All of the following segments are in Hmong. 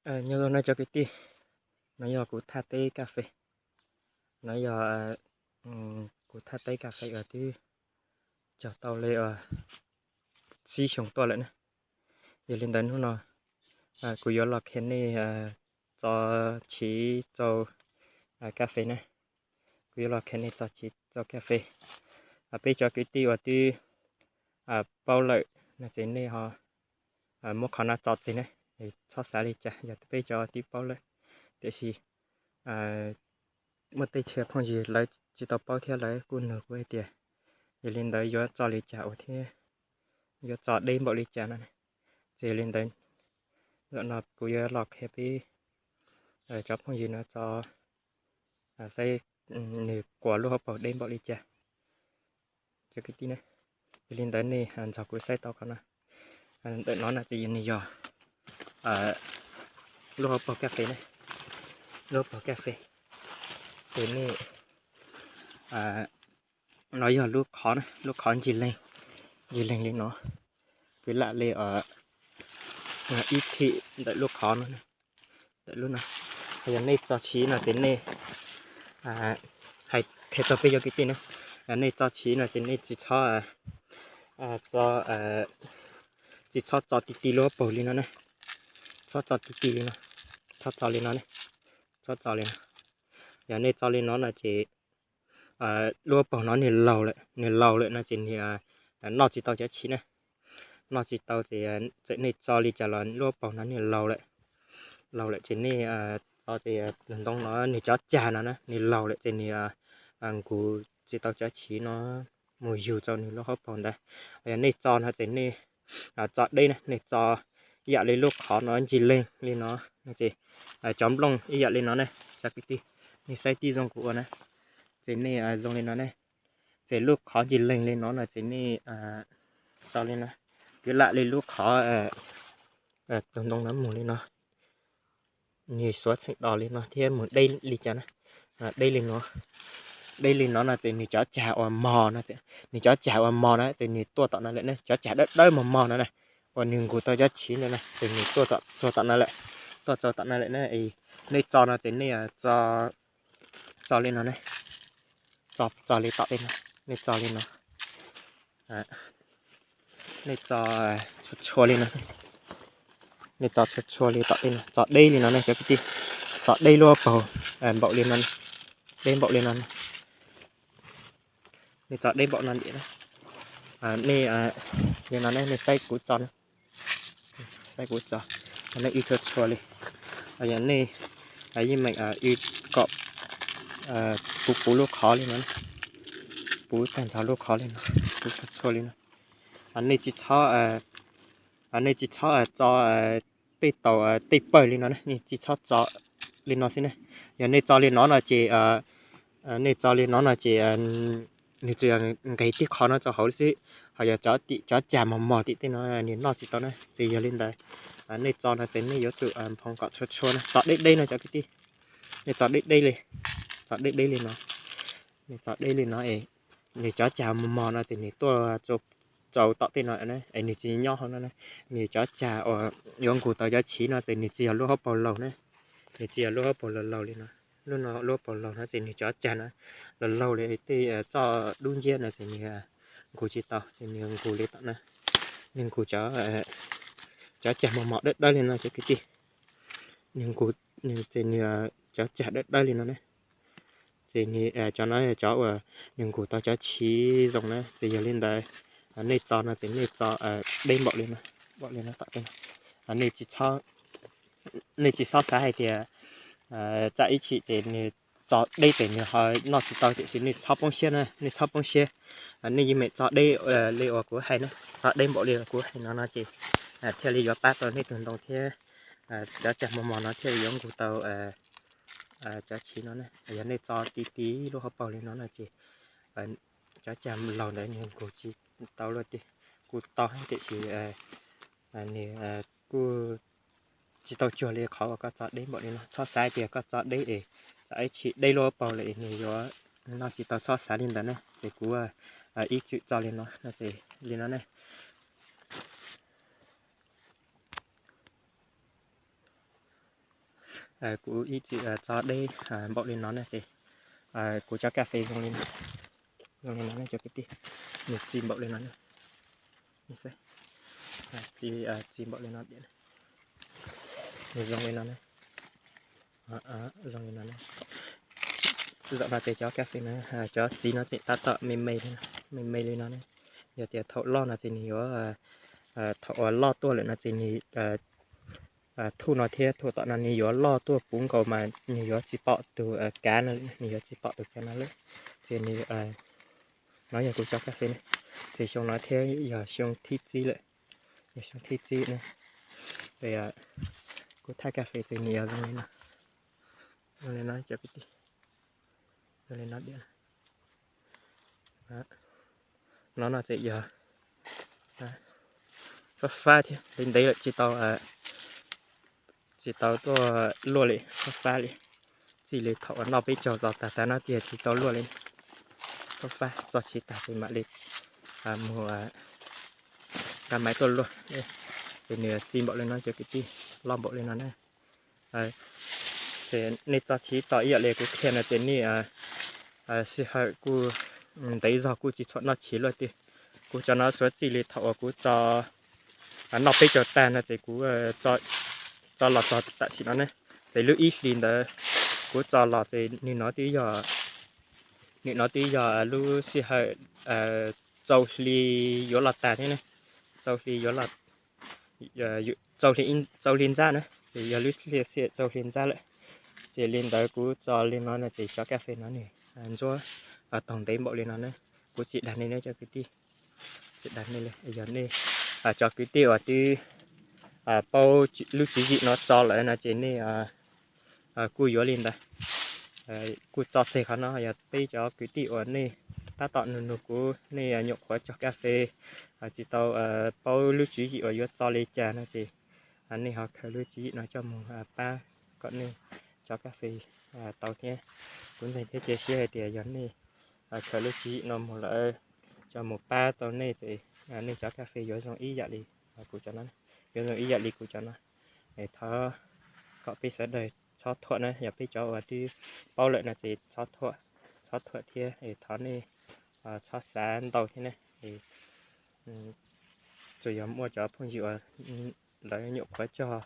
Nyob zoo nawb cov kwv tij, no yog kuv thaj teb kas fes. No yog kuv thaj teb kas fes uas twb cog tau li tsib xyoos tuaj lawm na. Yog li ntawd hnub no kuv yuav los qhia nej txo chiv rau kas fes na. Kuv yuav los qhia nej txo chiv rau kas fes. Peb cov kwv tij uas twb paub lawm no ces nej ho muab qhov no tso tseg na. Txhob xav li cas, yog peb cov twb paub lawm, tiam sis muaj tej txhia phooj ywg lawv tsis tau paub thiab lawv kuj nug kuv hais tias yog li ntawd yuav txo li cas ua thiab, yuav txo deb npaum li cas no. Ces yog li ntawd, zaum no kuv yuav los qhia peb cov phooj ywg no txo, saib nws quas lub hauv paus deb npaum li cas. Cov kwv tij, yog li ntawd nej nrog kuv saib tau qhov no. Ntawm no no ces nws yog lub hauv paus kas fes na, lub hauv paus kas fes. Ces nej, no yog lub qhov, lub qhov ncig leeg, ncig leeg li no, kwv lam li ib txhim ntawm lub qhov no, ntawm lub no. Yog nej txo chiv no ces nej, hais qhia rau peb cov kwv tij na, yog nej txo chiv no ces nej tsis txhob, tsis txhob txo ti ti lub hauv paus li no ne, txhob txo ti ti li no, txhob txo li no ne, txhob txo li no. Yog nej txo li no no ces lub hauv paus no nws laus lawm, nws laus lawm no ces nws noj tsis tau cov chiv na, noj tsis tau ces txawm nej txo li cas los lub hauv paus no nws laus lawm, laus lawm ces nej txo ces tus ntoo no nws cov cag no na nws laus lawm ces nws nkus tsis tau cov chiv no mus yug rau nws lub hauv paus ntawd. Yog nej txo no ces nej txo deb na, nej txo ib yam li lub qhov no ncig leeg li no, ces cov nplooj ib yam li no ne, cov kwv tij, nej saib tib zoo kuv ua na, ces nej zoo li no ne, ces lub qhov ncig leeg li no no ces nej txo li no, kwv lam li lub qhov tus ntoo no mus li no, nws xuav txheem dos li no thiab mus deb li cas na, deb li no, deb li no no ces nws cov cag uas mog no, nws cov cag uas mog na ces nws tuaj tom no lawm ne, cov cag dawb dawb mog mog no na, uas nws nkus tau cov chiv ntawd na ces nws tuaj txog tom no lawm, tuaj txog tom no lawm ne. Nej txo no ces nej txo li no ne, txo, txo li tom tej no, nej txo li no, nej txo txhua txhua li no, nej txo txhua txhua li tom tej no, txo deb li no ne cov kwv tij, txo deb lub paug npaum li no, deb npaum li no, nej txo deb npaum no ntiam na, nej li no ne, nej saib kuv txo na, saib kuv txo, nej ib txhua txhua li, yog nej yeej meem kom puv puv lub qhov li no, puv tag nrho lub qhov li no, puv txhua txhua li no, nej tsis txhob, nej tsis txhob txo tej taus tej pawg li no ne, nej tsis txhob txo li no xwb ne. Yog nej txo li no no ces, nej txo li no no ces nws tsuas yog nqes tib qho no rau hauv xwb, ho yog cov tim cov cag mos mos tim tej no nws noj tsis tau na. Ces yog li ntawd, nej txo no ces nej yuav tsum nphoo kom txhua txhua na, txo deb deb no cov kwv tij, nej txo deb deb li, txo deb deb li no, nej txo deb li no es nws cov cag mos mos no ces nws tuaj rau tom tej no es nws tsis nyob hauv no na. Nws cov cag uas yuav nkus tau cov chiv no ces nws tsis yog lub hauv paug laus na, nws tsis yog lub hauv paug laus laus li no. Lub no lub hauv paug laus no ces nws cov cag no laus laus li tej txoj dub nciab no ces nws nkus tsis tau ces nws nkus li tom no, nws nkus cov cag mos mos dawb dawb li no cov kwv tij, nws nkus, ces nws cov cag dawb dawb li no ne. Ces cov no cov uas nws nkus tau cov chiv zoo na. Ces yog li ntawd, nej txo no ces nej txo deb npaum li no, npaum li no tom tej no. Nej tsis txhob xav hais tias tsam ib chim ces nws txo deb ces nws ho noj tsis tau, tiam sis nej txhob poob siab na, nej txhob poob siab. Nej yeej meem txo deb li uas kuv hais na, txo deb npaum li uas kuv hais no no ces thiaj li yuav pab tau nej tus ntoo thiab cov cag mos mos no thiaj li yuav nkus tau cov chiv no na. Yog nej txo ti ti lub hauv paug li no no ces cov cag laus ntawd nws nkus tsis tau luaj tiag. Kuj tau tiam sis nws kuj tsis tau cuag li qhov uas koj txo deb npaum li no. Txhob xav tias koj txo deb es tsam ib chim deb lub hauv paug lawm nws yuav noj tsis tau, txhob xav li ntawd na. Ces kuv ib txwm txo li no no ces li no ne. Kuv ib txwm tso deb npaum li no ne ces kuv cov kas fes zoo li no, zoo li no ne cov kwv tij, nws txi npaum li no ne, txi npaum li no, nws zoo li no ne, zoo li no ne. Zaum no ces cov kas fes na, cov txiv no tseem tab tom me me, me me li no ne. Yog tias thaum loj no ces nws yuav, thaum uas loj tuaj lawm no ces nws, thuj no thiab thuj tom no nws yuav loj tuaj puv nkaus mas nws yuav tsis pom tus kav no, nws yuav tsis pom tus kav no lawm. Ces nws, no yog kuv cov kas fes ne, ces xyoo no thiab yog xyoo thib txib lawm, yog xyoo thib txib ne. Kuv thaj kas fes ces nws yog zoo li no, zoo li no cov kwv tij, zoo li no diam. No no ces yog fab fab thiab, ntev ntev lawm tsis tau, tsis tau tuaj luaj li, fab fab li. Txij li thaum uas noj peb caug txog tag tag no tiag tsis tau luaj li. Fab fab txog tsis tag ces mam li mus nqa maiv tuaj luaj. Ces nws txi npaum li no cov kwv tij, loj npaum li no na. Ces nej txo chiv txo ib yam li kuv qhia no ces nej sij hawm kuj ntev zog kuj tsis txhuam noj chiv luaj tiag. Kuv cov no suav txij li thaum uas kuv tso noj peb caug tag no ces kuv tso los txog tam sim no ne. Ces lub ib hlis ntawd kuv tso los ces nws no twb yog, nws no twb yog lub sij hawm txaus hli yuav los tag thiab ne. Txaus hli yuav los, txaus hli ntxab na, ces yog lub sij hawm txaus hli ntxab lawm. Ces li ntawd kuv tso li no no ces cov kas fes no nws ntsuab taug ntev npaum li no na. Kuv tsis dag nej ne cov kwv tij, tsis dag nej li. Yog nej cov kwv tij uas twb paub lub tswv yim no tso lawm no ces nej kuj yuav li ntawd. Kuj tso tseg qhov no, yog peb cov kwv tij uas nej tab tom nug nug kuv, nej nyuam qhuav cog kas fes tsis tau paub lub tswv yim uas yuav tso li cas no ces nej ho khaws lub tswv yim no coj mus pab kom nej cov kas fes tau thiab. Kuv ntseeg thiab cia siab hais tias yog nej khaws lub tswv yim no mus lawm, coj mus pab tau nej ces nej cov kas fes yuav zoo ib yam li kuv cov no, yuav zoo ib yam li kuv cov no. Es thov kom peb sawv daws txhob thuam na, yog peb cov uas twb paub lawm no ces txhob thuam, txhob thuam thiab es thov nej txhob xav ntau thiab ne. Tsuas yog muaj cov phooj ywg uas lawv nyuam qhuav cog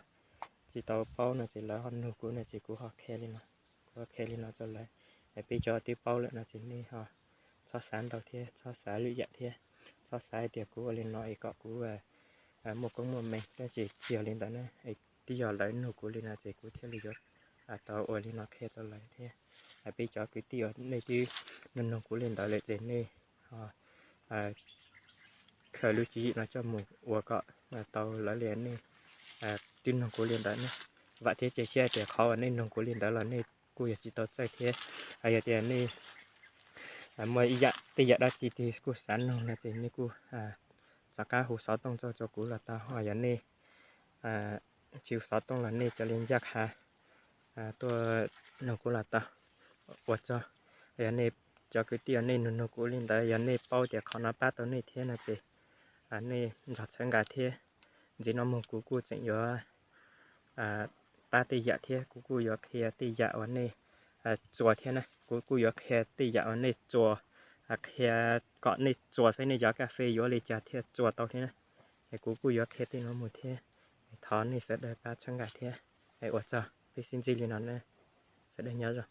tsis tau paub no ces lawv ho nug kuv no ces kuv ho qhia li no, kuv ho qhia li no rau lawv. Es peb cov twb paub lawm no ces nej ho txhob xav ntau thiab, txhob xav lwm yam thiab, txhob xav hais tias kuv ua li no es kom kuv muaj koob muaj meej, tab sis tsis yog li ntawd na. Es twb yog lawv nug kuv li no ces kuv thiaj li yuav tau ua li no qhia rau lawv thiab. Peb cov kwv tij uas nej twb nug nug kuv li ntawd lawm ces nej khaws lub tswv yim no coj mus ua kom tau lawv li nej twb nug kuv li ntawd ne. Vam thiab cia siab tias qhov uas nej nug kuv li ntawd los nej kuj yuav tsis tau txawj thiab. Yog tias nej muaj ib yam tej yam dab tsi twg kuj xav nug no ces nej kuj rov qab hu xov tooj tuaj rau kuv los tau, ho yog nej tsis hu xov tooj los nej cia li ncaj qha tuaj nug kuv los tau. Ua tsaug. Yog nej cov kwv tij uas nej nug nug kuv li ntawd, yog nej paub tias qhov no pab tau nej thiab no ces nej nrog txhawb nqa thiab. Ntxiv no mus kuv kuj tseem yuav pab tej yam thiab, kuv kuj yuav qhia tej yam uas nej txuas thiab na, kuv kuj yuav qhia tej yam uas nej txuas, qhia kom nej txuas saib nej cov kas fes yuav li cas thiaj txuas tau thiab na. Es kuv kuj yuav qhia tej no mus thiab. Thov nej sawv daws pab txhawb nqa thiab. Es ua tsaug, peb sib ntsib li no na, sawv daws nyob zoo.